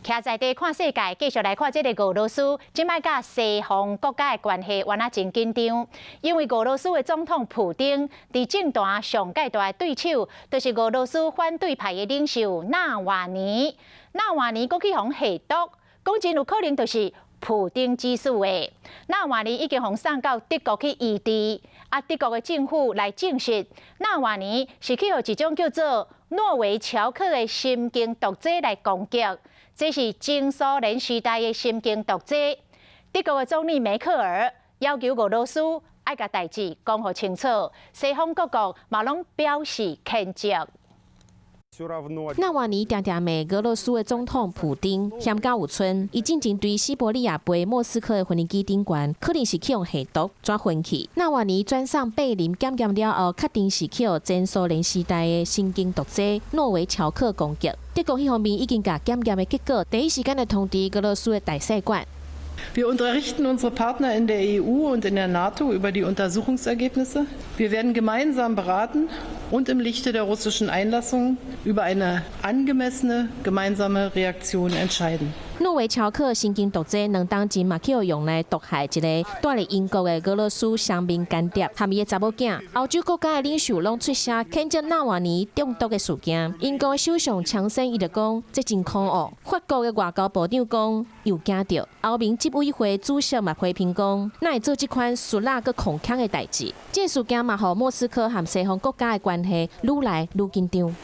徛在地看世界，繼續來看這个俄羅斯，這擺佮西方國家的關係原來真緊張，因為俄羅斯的總統普丁佇政壇上蓋大的對手，就是俄羅斯反對派的領袖納瓦尼。納瓦尼閣去予人下毒，講真有可能就是普丁指使的。納瓦尼已經予送到德國去醫治，啊，德國的政府來證實，納瓦尼是去予一種叫做諾維喬克的神經毒劑來攻擊。這是前蘇聯時代的神經毒劑。德國的總理梅克爾要求俄羅斯愛共代誌講予清楚，西方各國嘛攏表示譴責。納瓦尼定定罵俄羅斯的總統普丁嫌甲有賰，伊進前對西伯利亞飛莫斯科的飛機頂懸，可能是去予下毒轉昏去。納瓦尼轉送柏林檢驗了後，確定是去予前蘇聯時代的神經毒劑諾維喬克攻擊。德國彼方面已經共檢驗的結果，第一時間來通知俄羅斯的大使館。 Wir unterrichten unsere Partner in der EU und in der NATO über die Untersuchungsergebnisse. Wir werden gemeinsam beraten und im Lichte der russischen Einlassung über eine angemessene gemeinsame Reaktion entscheiden. 諾維喬克神經毒劑兩冬前嘛去予用來毒害一个蹛佇英國的俄羅斯雙面間諜，含伊的查某囝。歐洲國家的領袖攏出聲譴責納瓦尼中毒的事件。英國的首相強生伊就講，這真可惡。法國的外交部長講又驚著。歐盟執委會主席嘛批評講，哪會做這款俗辣閣狂鏘的代誌？這個事件嘛，予莫斯科和西方國家的關係愈來愈緊張。